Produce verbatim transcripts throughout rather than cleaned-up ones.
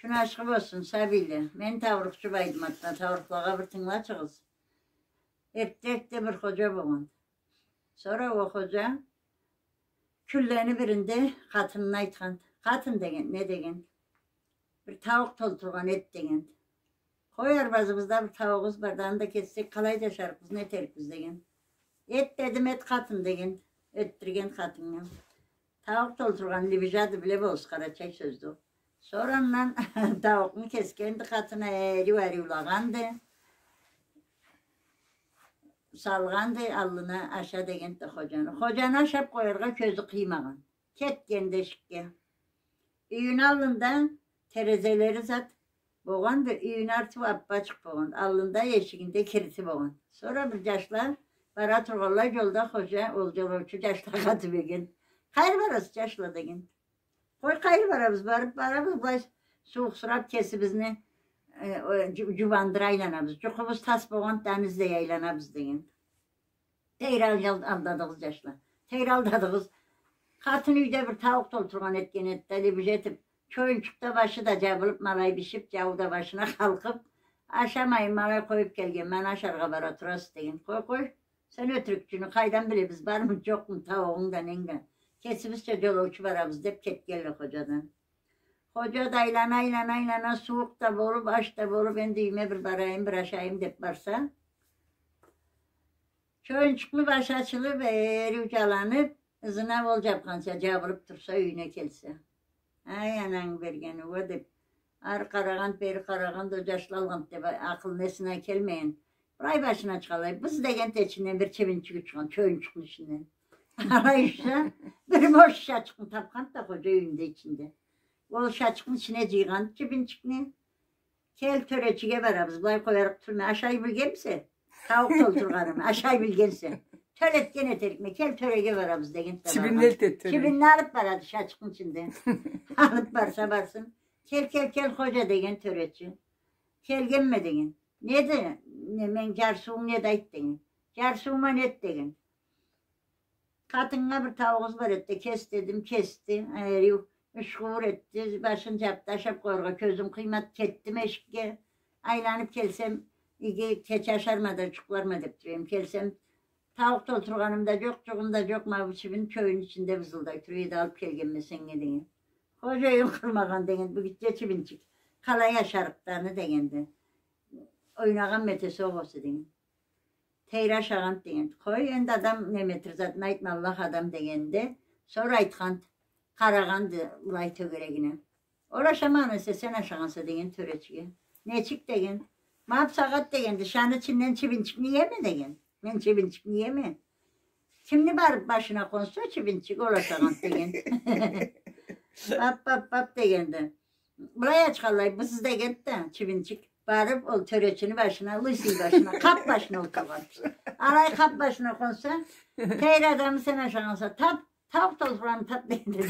Кюн ашхы болсун, сабийле. Мен таурухчу Байдыматдан, таурухлагъа бир тынгылачыгъыз. Эртде-эртде бир ходжа болгъан. Сора ол ходжа кюнлени биринде къатынына айтхан. Къатын, деген, не деген? Бир тауукъ толтургъан эт, деген. Къой, арбазыбызда бир тауугъубуз бар да, аны да кессек, къалай джашарыкъбыз, не этерикбиз, деген. Эт дедим, эт, къатын, деген. Этдирген къатыннга. Тауукъ толтургъан либижады, биле болурсуз, къарачай сёздю. Сора андан тауукъну кесгенди къатыны, ариу-ариулагъанды. Салгъанды аллына, аша дегенди да ходжаны. Ходжаны ашап къояргъа кёзю къыймагъан. Кетгенди эшикге. Юйюню аллында терезелери зат болгъанды, юйюню арты аппачыкъ болгъанды. Аллында, эшигинде кирити болгъан. Сора бир джашла бара тургъанлай, джолда ходжа, ол джолоучу джашлагъа тюбеген. «Къайры барасыз, джашла?» — деген. «Къой, къайры барабыз, барып барабыз, былай сууукъсурап, кесибизни, э, о, джу-, джубандыра айланабыз. Джукъубуз тас болгъанды да, аны излей айланабыз», — деген. Тейри ал-, алдадыгъыз, джашла. Тейри алдадыгъыз. Къатын юйде бир тауукъ толтургъан этген эди да, либиже этип, чоюнчукъда башы да джабылып, ма алай бишип, джауу да башына къалкъып, ашамайын, ма алай къоюп келгенме, аны ашаргъа бара турасыз, деген. Къой, къой, сен ётюрюкчюню къайдан билебиз, бармы, джокъму тауугъунг да, ненг да. Кесибизча джолоучу барабыз, деп кетгенле ходжадан. Ходжа да айлана, айлана, айлана, сууукъ да болуп, ач да болуп, энди юйюме бир барайым, бир ашайым деп барса, чоюнчукъну башы ачылып, эриу джаланып, ызына ол джабханча джабылып турса, юйюне келсе. «Ай, ананг бергени уа», — деп, ары къарагъан, бери къарагъан да, джашла алгъан деп, акъылына, эсине келмеген. Былай башына ачханлай, быз дегенди, ичинден бир чибинчик учхан, чоюнчукъну ичинден. Алай учса, бир бош шишачыкъны тапхан да ходжа юйюнде, ичинде. Ол шишачыкъны ичине джыйгъан чибинчикни. «Кел, тёречиге барабыз, былай къоярыкъ тюлме, ашай билгенмисе? Тауукъ толтургъанымы ашай билгенсе? Тёлетген этерикме, кел, тёреге барабыз», — деген. Чибинни элтет, тёре. Чибинни алып барады шишачыкъны ичинден. Алып барса барсын. «Кел, кел, кел, ходжа», — деген тёречи. «Келгенме», — деген. «Неди, не, мен джарсыуум неди, айт», — деген. «Джарсыуум а неди», — деген. «Къатыннга бир тауугъубуз бар эди да, кес дедим, кесди. Ариу ушхуур этди, башын джапды, ашап къояргъа кёзюм къыймады, кетдим эшикге. Айланып келсем, иги кече ашарма да, джукъларма деп тура эдим. Келсем, тауукъ толтургъаным да джокъ, джугъум да джокъ, ма бу чибин чоюнну ичинде бызылдай тура эди, алып келгенме сеннге», — деген. «Ходжа, оюн къурмагъан, — деген, — бу гитче чибинчик. Къалай ашарыкъды аны?» — дегенди. «Ойнагъан метеси огъесе», — деген. «Тейри ашагъанды», — дегенди. «Къой, энди адам неметир, затын айтма, Аллах адам», — дегенди. Сора айтханды, къарагъанды былай тёгерегине. «Ол ашамагъан эсе, сен ашагъанса», — деген тёречиге. «Нечик?» — деген. «Ма бусагъат», — дегенди, — «шаны ичинден чибинчикни иеме», — деген. «Мен чибинчикни иеме». «Кимни барып башына къонса чибинчик, ол ашагъанды», — деген. «Бап, бап, бап», — дегенди. Былай ачханлай, быз дегенди да, чибинчик барып, ол тёречини башына, лысый башына, къап башына олтургъан. Алай къап башына къонса, «Тейри адамы, сен ашагъанса, тап, тауукъ толтургъанымы тап», — дегенди.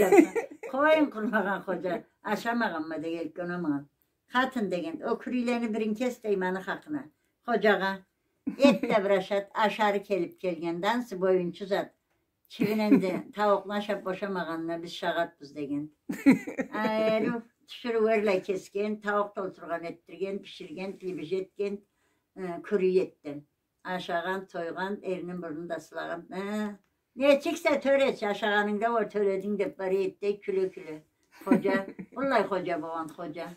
«Къой, оюн къурмагъан ходжа, ашамагъанма», — дегенди, унамагъан. «Къатын, — дегенди, — ол кюрюйлени бирин кес, дейме, аны хакъына». Ходжагъа эт да бир ашат, ашары келип келгенди ансы, боюнчу зат. Чибин энди тауукъну ашап бошамагъанына биз шагъатбыз, — деген. Ариу тиширыу эрлай кесген, тауукъ толтургъан этдирген, биширген, либиже этген, э, кюрюй этден. Ашагъан, тойгъан, эрнин бурнун да сылагъан. Э, нечиксе, тёречи, ашагъанынгда уа тёлединг, — деп бара эди да кюле-кюле. Ходжа, быллай ходжа болгъан, ходжа.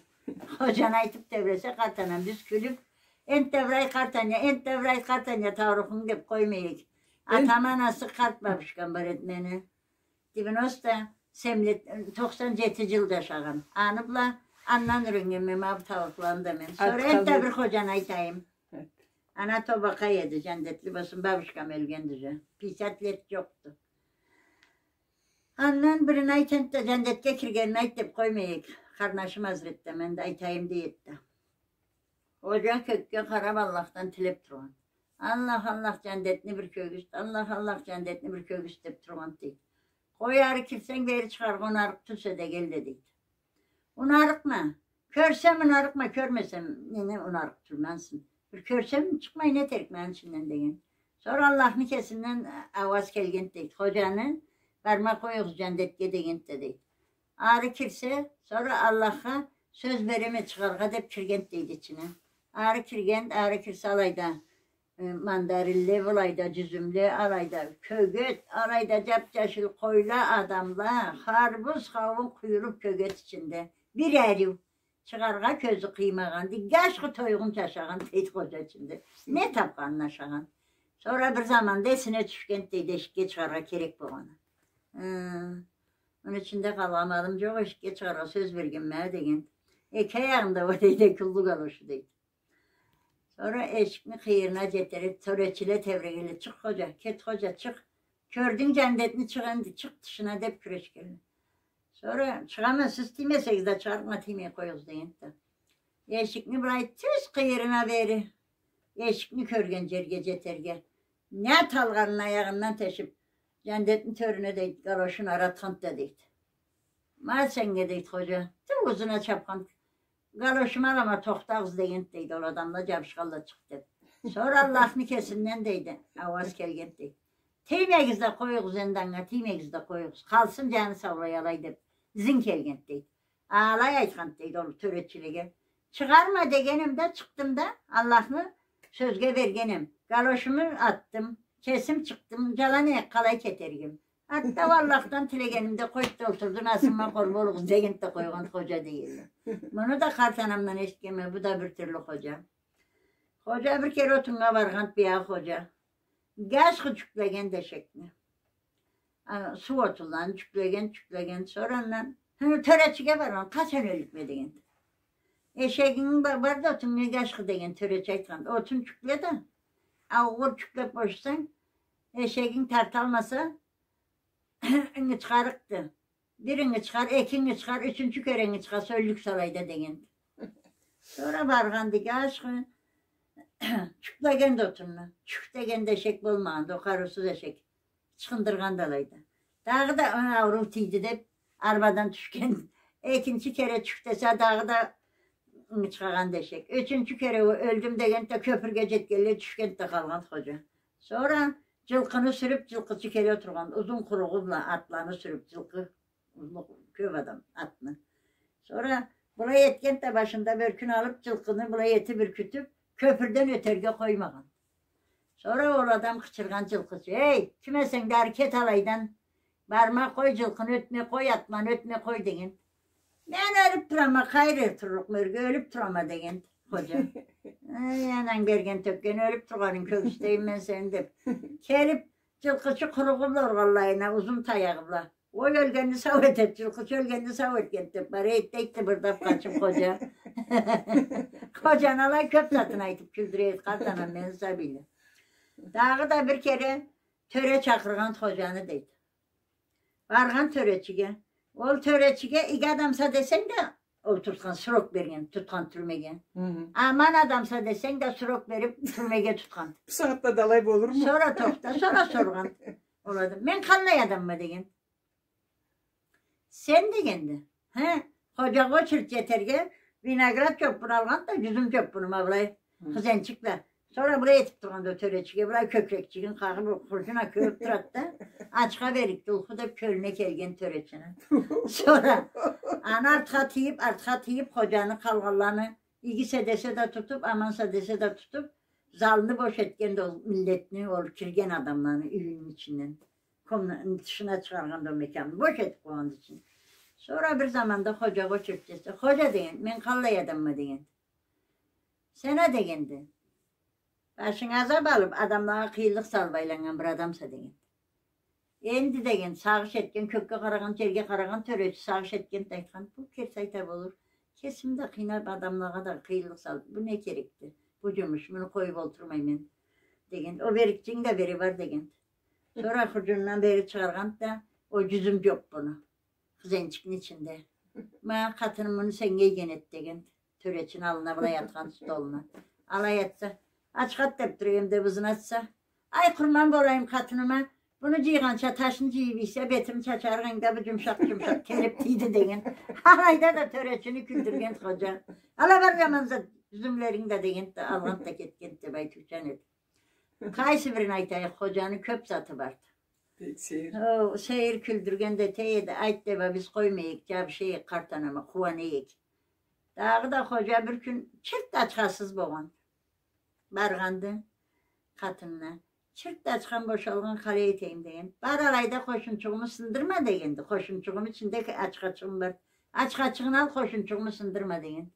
Ходжаны айтып тебресе, къарт анам биз кюлюп, «Энтда бир айт, къарт аня, энтда бир айт, къарт аня, таурухунг», — деп къоймай эдик. Атамы анасы къарт бабушкам бар эди мени. Девяносто семь лет, токъсан джети джыл джашагъан. Аны бла андан юреннгенме ма бу таурухланы да мен. Сора энтда бир ходжаны айтайым. Ана Тобакъай эди, джандетли болсун, бабушкам ёлгенди уже. Пятьдесят лет джокъду. Андан бирин айт энтда, джандетге киргенин айт деп къоймай эдик. Къарнашым Азретде, мен да айтайым дей эди да. Ходжа кёкге къарап, Аллахдан тилеп тургъан. «Аллах, Аллах, джандетни бир кёргюзт, Аллах, Аллах, джандетни бир кёргюзт», — деп тургъан, дейди. «Къой, ары кирсенг, бери чыгъаргъа унарыкъ тюлсе да, гел да», — дейди. «Унарыкъма. Кёрсем унарыкъма, кёрмесем, нене, унарыкъ тюлме ансы. Бир кёрсем, чыкъмай не этерикме аны ичинден», — деген. Сора Аллахны кесинден ауаз келгенди, дейди. «Ходжаны барма къоюгъуз джандетге», — дегенди да, дейди. Ары кирсе, сора Аллахха Сёз береме чыгъаргъа деп киргент, дейди, ичине. Ары киргент, ары кирсе, алайда, э, мандаринле, былайда джюзюмле, алайда кёгет, алайда джап-джашил къойла, адамла, харбуз, хауун къуюлуп кёгет ичинде. Бир ариу. Чыгъаргъа кёзю къыймагъанды, гашхы тойгъунча ашагъан, дейди, Ходжа ичинде. Не тапханын ашагъан. Сора бир заманда эсине тюшгент, дейди, эшикге чыгъаргъа керек болгъаны. Ы, муну ичинде къалгъан малым джокъ, эшикге чыгъаргъа сёз бергенме, деген. Эки аягъында уа, дейди, эки уллу галошу, дейди. Сора эшикни къыйырына джетере, тёречиле тебрегенле: «Чыкъ, Ходжа, кет, Ходжа, чыкъ. Кёрдюнг джандетни, чыкъ энди, чыкъ тышына», — деп кюрешгенле. Сора: «Чыгъама, сиз тиймесегиз да чыгъарыкъма, тиймей къоюгъуз», — дегенди да. Эшикни былай тюз къыйырына бери, эшикни кёрген джерге джетерге, не талгъанын аягъындан тешип, джандетни тёрюне, дейди, галошун ары атханды да, дейди. «Ма сеннге», — дейди, Ходжа. Тю, узуна чапхан. «Галошуму алама, тохтагъыз», — дегент, дейди, ол адамла джабышханла: «Чыкъ», — деп. Сора Аллахны кесинден, дейди, ауаз келгент, дейди: «Тиймегиз да къоюгъуз энди анга, тиймегиз да къоюгъуз. Къалсын джаны саулай алай», — деп, изин келгент, дейди. Алай айтхант, дейди, ол тёречилеге. Чыгъарма дегеним да, чыкъдым да, Аллахны сёзге бергенем. Галошуму атдым, кесим чыкъдым, джалан аякъ къалай кетеригем. Атда Аллахдан тилегенимде къойду да олтурду, насыбыма къор болугъуз дегент да къойгъан Ходжа, дейдиле. Муну да къарт анамдан эшитгенме, бу да бир тюрлю Ходжа. Ходжа бир кере отуннга баргъант, биягъы Ходжа. Гашхы джюклегенди эшекни. А, суу отунланы джюклеген, джюклеген, сора андан, хы, тёречиге баргъан, къачан ёллюкме дегенди. Эшегинг ба-, барды отунг, не гашхы деген, тёречи айтхан. Отун джюкле да, а, огъур джюклеп бошасанг, эшегинг тарталмаса, ынычхарыкъды. Бир ынычхар, эки ынычхар, ючюнчю кере ынычхарса, ёллюк салайда дегенди. Сора баргъанды гашхы, джюклегенди отунну. Чюх дегенди, эшек болмагъанды, ол къарыусуз эшек. Ычхындыргъанды алайда. Дагъыда, ы, ауруу тийди деп, арбадан тюшген. Экинчи кере чюх десе, дагъыда ычхагъанды эшек. Ючюнчю кере о, ёлдюм дегенди да, кёпюрге джетгенлей тюшгенди да къалгъанды Ходжа. Сора джылкъыны сюрюп, джылкъычы келе тургъан, узун къуругъу бла атланы сюрюп, джылкъы, узун, кёп адам атны. Сора былай этгенди да, башында бёркюн алып, джылкъыны былай этип, юркютюп, кёпюрден ётерге къоймагъан. Сора ол адам къычыргъан, джылкъычы: «Эй, ким эсенг да, ары кет алайдан. Барма къой, джылкъыны ётме къой, атланы ётме къой», — деген. «Мен ёлюп турама, къайры турлукъма ёрге, ёлюп турама», — деген Ходжа. «Эй, ананг берген-тёкген, ёлюп тургъанынг кёргюзтейим мен сени», — деп. Келип, джылкъычы къуругъу бла ургъанлайына, узун таягъы бла. Ол ёлгенни сау этет, джылкъычы ёлгенни сау этгенди деп, бара этди-этди бырдап къачып Ходжа. Ходжаны алай кёп затын айтып кюлдюре эди къарт анам мени сабийле. Дагъыда бир кере тёре чакъыргъан Ходжаны, дейди. Баргъан тёречиге. Ол тёречиге иги адамса десенг да, олтуртхан, срок берген, тутхан тюрмеге. Аман адамса десенг да, срок берип, тюрмеге тутхан. Бу сагъатда да алай болурму? Сора тохта, сора соргъан. Ол адам: «Мен къаллай адамма?» — деген. «Сен, — дегенди. — Хы, Ходжагъа очередь джетерге, виноград джоппуну алгъанды да, джюзюм джоппуну, ма былай, хызенчик бла. Сора былай этип тургъанды ол тёречиге, былай кёкрекчигин къагъып, ол хурджун а кёрюп турады да, ачха берикди, улху», — деп кёлюне келген тёречини. Сора аны артха тийип, артха тийип, Ходжаны, къалгъанланы, игисе десе да тутуп, аманса десе да тутуп, залны бош этгенди ол миллетни, ол кирген адамланы юйюню ичинден. Комна-, тышына чыгъаргъанды ол мекямны, бош этип къойгъанды ичин. Сора бир заманда Ходжагъа очередь джетсе, «Ходжа, — деген, — мен къаллай адамма?» — деген. «Сен а, — дегенди, — башынга азап алып, адамлагъа къыйынлыкъ салып айланнган бир адамса», — деген. «Энди, — деген, — сагъыш этген, кёкге къарагъан, джерге къарагъан тёречи сагъыш этген да айтхан: бу керти айта болур. Кесими да къыйнап, адамлагъа да къыйынлыкъ салып, бу не керекди? Бу джумуш, муну къоюп олтурмайма мен», — деген. «Ол берикчигинг да бери бар», — деген. Сора хурджунундан бери чыгъаргъанды да, ол джюзюм джоппуну хызенчикни ичинде. «Ма, къатыным муну сеннге ийген эди», — деген. Тёречини аллына былай атхан, столуна. Алай атса, «Ачхат деп тура эдим», — деп ызына атса: «Ай, къурман болайым къатыныма, муну джыйгъанча, ташны джыйып ийсе, бетими чачарыкъ эдинг да, бу джумшакъ-джумшакъ келип тийди», — деген. Алайда да тёречини кюлдюрген Ходжа. «Ала бар, аман зат, джюзюмлеринг да», — дегенди да, алгъанды да кетгенди деп айтыучан эди. Къайсы бирин айтайыкъ, Ходжаны кёп заты барды. Сейир. О, сейир кюлдюрген да эте эди, айт деп а биз къоймайыкъ, джабышайыкъ къарт анама, къууанайыкъ. Дагъыда Ходжа бир кюн чырт ачхасыз болгъан. Баргъанды къатынына. Чырт ачхам бошалгъан, къалай этейим деген. Бар алайда къошунчугъуму сындырма дегенди. Къошунчугъум ичинде ачхачыгъым бар. Ачхачыгъын ал, къошунчугъуму сындырма деген.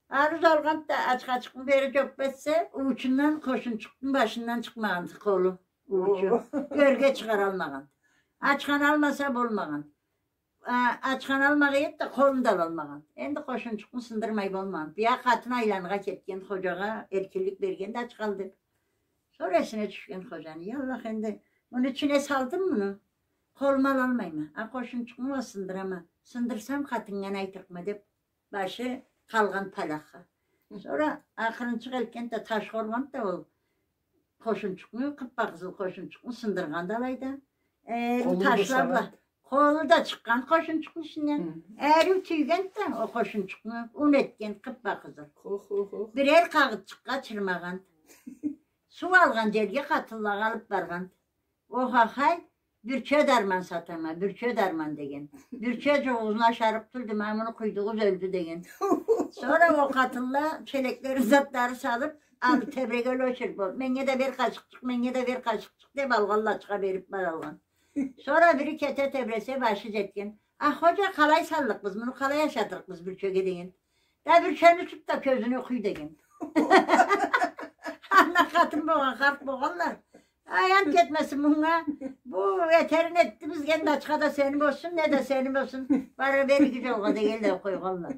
Ары узалгъанды да, ачхачыкъны бери джоппа этсе, уучундан къошунчукъну башындан чыкъмагъанды къолу, уучу. Ёрге чыгъаралмагъан. Ачханы алмаса болмагъан. А, ачханы алмагъа эди да, къолун да алалмагъан. Энди къошунчукъну сындырмай болмагъан. Бир къатын айланыргъа кетген, Ходжагъа эркинлик берген да, ачхал деп. Сора эсине тюшген Ходжаны: «Я Аллах, энди муну ичине салдым муну. Къолума алалмайма. А къошунчукъну уа сындырама. Сындырсам, къатыннга не айтырыкъма?» деп башы къалгъан палахха. Сора акъырынчыкъ элтгенди да, ташха ургъанды да ол къошунчукъну, къыппа-къызыл къошунчукъну сындыргъанды алайда. Э, къолу да ташла бла. Къолу да чыкъгъан къошунчукъну ичинден. Хы. Ариу тюйгенди да ол къошунчукъну, ун этген, къыппа-къызыл. Хо, хо, хо. Бирер къагъытчыкъгъа чырмагъанды. Суу алгъан джерге къатынлагъа алып баргъанды. Охахай, бюрче дарман сатама, бюрче дарман деген. Бюрче джугъугъузну ашарыкъ тюлдю, ма муну къуйдугъуз, ёлдю деген. Сора ол къатынла челеклери, затлары салып, алып тебрегенле очередь болуп: «Меннге да бир къашыкъчыкъ, меннге да бир къашыкъчыкъ», — деп, алгъанла ачха берип баралгъан. Сора бири кете тебресе, башы джетген. «А, Ходжа, къалай саллыкъбыз муну, къалай ашатырыкъбыз бюрчеге?» — деген. «Да бюрчени тут да кёзюне къуй», — деген. Анда къатын болгъан, къарт болгъанла. «Ай, ант кетмесин мунга. Бу этерин этди бизге, энди ачха да сени болсун, не да сени болсун. Бара бери иги джолгъа», — дегенлей, къойгъанла.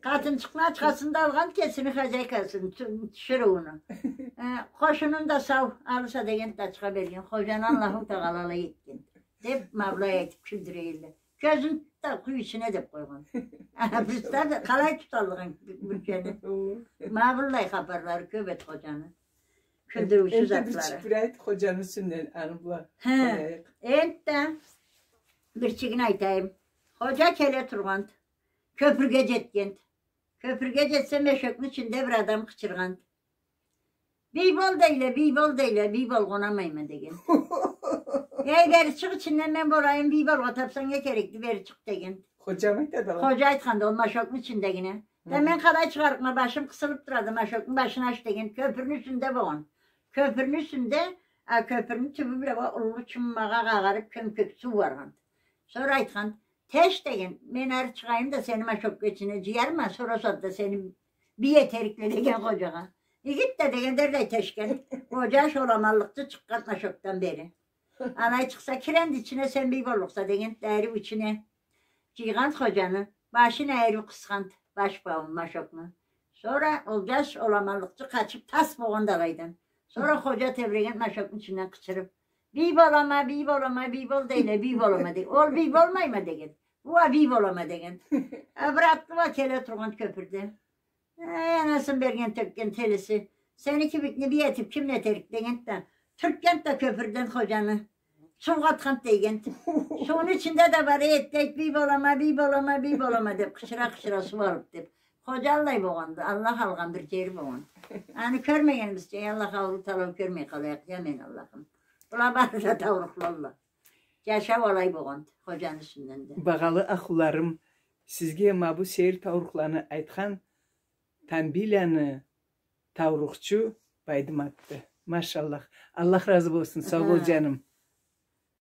Къатынчыкъны ачхасын да алгъан, кесини хозяйкасын, тю-, тиширыуну. Э, къошунун да сау, алырса дегенди да, ачха берген. Ходжаны Аллаху Тагъала алай этген деп, ма былай айтып кюлдюрелле. «Кёзюн да къуй ичине», — деп къойгъан. Представь, къалай туталгъан бюрчени. Ма быллай хапарлары кёп эди Ходжаны. Кюлдюрюучю затлары. Энди бир чыкъ бир айт Ходжаны юсюнден, аны бла. Хы. Энди да бирчигин айтайым. Ходжа келе тургъанды. Кёпюрге джетгенди. Кёпюрге джетсе, мешокну ичинде бир адам къычыргъанды. «Бий бол дейле, бий бол дейле, бий бол, къонамайма», — деген. «Эй, бери чыкъ ичинден, мен болайым, бий болургъа тапсанг не керекди, бери чыкъ», — деген. Ходжа айтханды ол мешокну ичиндегине. «Да мен къалай чыгъарыкъма, башым къысылып турады, мешокну башын ач», — деген. Кёпюрню юсюнде болгъан. Кёпюрню юсюнде, а кёпюрню тюбю бла уа уллу чуммагъа къагъарып кёмкек суу баргъанды. Сора айтхан: «Теш, — деген, — мен ары чыгъайым да, сени мешокну ичине джыярма, сора сагъатда сени бий этерикле», — деген Ходжагъа. «Игит да», — деген, деррей тешген. Ол джаш оламаллыкъчы чыкъгъан мешокдан бери. «Алай чыкъса, кир энди ичине, сен бий боллукъса», — деген, ариу ичине джыйгъан Ходжаны, башын ариу къысхан, баш бауун, мешокну. Сора ол джаш оламаллыкъчы къачып тас болгъан да алайдан. Сора Ходжа тебреген мешокну ичинден къычырып: «Бий болама, бий болама, бий бол дейле, бий болама», — деген. «Ол бий болмайма», — деген. «Бу уа бий болама», — деген. А бир атлы уа келе тургъан кёпюрде. «Эй, анасын берген, тёкген телиси. Сени кибикни бий этип ким не этерик?» — дегенди да, тюртгенди да кёпюрден Ходжаны. Суугъа атханды, дегенди. Сууну ичинде да бар эди, дейди: «Бий болама, бий болама, бий болама», — деп, къычыра-къычыра суу алып, деп. Ходжа аллай болгъанды, Аллах алгъан бир джери болгъан. Аны кёрмегенибизча, эй Аллах, ауруу талау кёрмей къалайыкъ, я мен Аллахым. Была бары да таурухлалла. Джашау алай болгъанды Ходжаны юсюнден да. Багъалы ахлуларым, сизге ма бу сейир таурухланы айтхан Тамбийланы таурухчу Байдыматды. Машаллах. Аллах разы болсун. Сау бол, джаным.